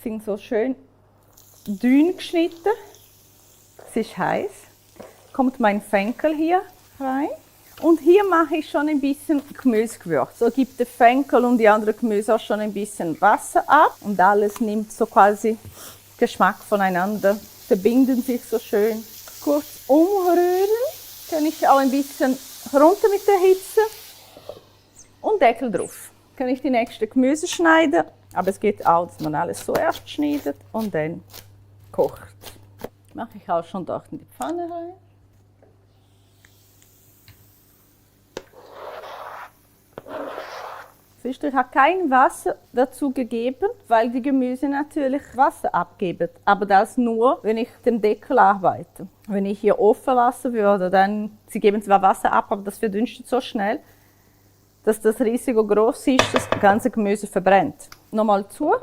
sind so schön dünn geschnitten. Es ist heiß. Kommt mein Fenkel hier rein. Und hier mache ich schon ein bisschen Gemüsegewürz. So gibt der Fenkel und die anderen Gemüse auch schon ein bisschen Wasser ab. Und alles nimmt so quasi Geschmack voneinander, verbinden sich so schön. Kurz umrühren. Kann ich auch ein bisschen runter mit der Hitze. Und Deckel drauf. Kann ich die nächsten Gemüse schneiden. Aber es geht auch, dass man alles so erst schneidet und dann kocht. Mache ich auch schon dort in die Pfanne rein. Siehst du, ich habe kein Wasser dazu gegeben, weil die Gemüse natürlich Wasser abgeben. Aber das nur, wenn ich den Deckel arbeite. Wenn ich hier offen lassen würde, dann, sie geben zwar Wasser ab, aber das verdünstet so schnell, dass das Risiko groß ist, dass das ganze Gemüse verbrennt. Nochmal zu.